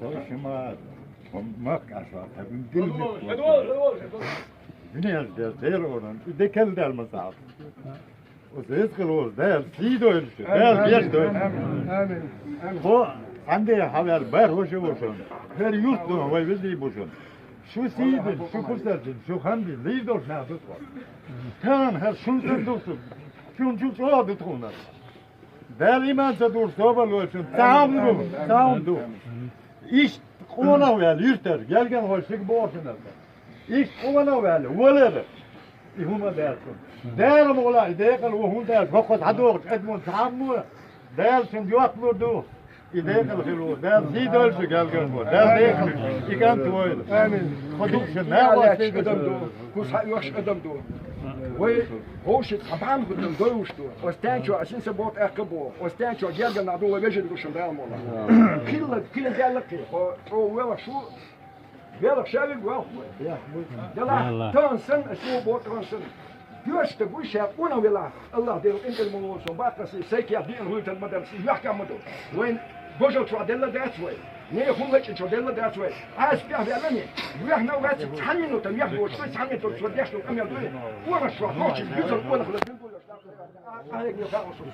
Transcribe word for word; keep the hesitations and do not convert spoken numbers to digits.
Со шимар, мак ашва, табин дил мит. Винер дер, дер оран, и декел дер масал. Оз эз кылоз, дер, си дойл шу, дер, беш дойл. Амин. Амин. Амин. Хо, анде хавер бар хоши бошон. Хер юрт дон, вай везде бошон. Шу сидин, шу пусарчин, шу хамдин, лидор на дутхо. Тан хер шун сан духсу, шун шун шо дутхунар. Дер иман са дур собал вошон, там ду, там ду. Иш къона вел, юртер, гелген хошик бошон. Иш къона вел, валер. И хума дерсун. Дер мола, и декал вохун дер, хохот хадор, эдмон тамму. Дерсун, ётлур ду. И декал хилу, дер си дольшу гелген бу. Дер декал, и кан твой. Амин. Ходукши, не Аллах васти адам ду. Кус ха ёш адам ду. Вай, гоши табан худам дойуш ду. Остан чо, асин са бот экка бу. Остан чо, гелген аду ла вежи душун дер мола. Килла, килла гелла ки. О, о, вела шу. Велах шавиг вах. Дела Аллах. Тонсун, субо тонсун. Дёшта гуша уна вела. Аллах дел интел молосон бакаси, сайки я дин гультан мадан си, вах камадо. Вайн божал чуа дела дацвай. Не хулачи чуа дела дацвай. Ас пя вела не. Вах на ваци цан минута, вах бош, цан минута чуа дяшно камя дуй. Уна шуа, ночи, бизон, уна хулачи. А, а, я не фарусу.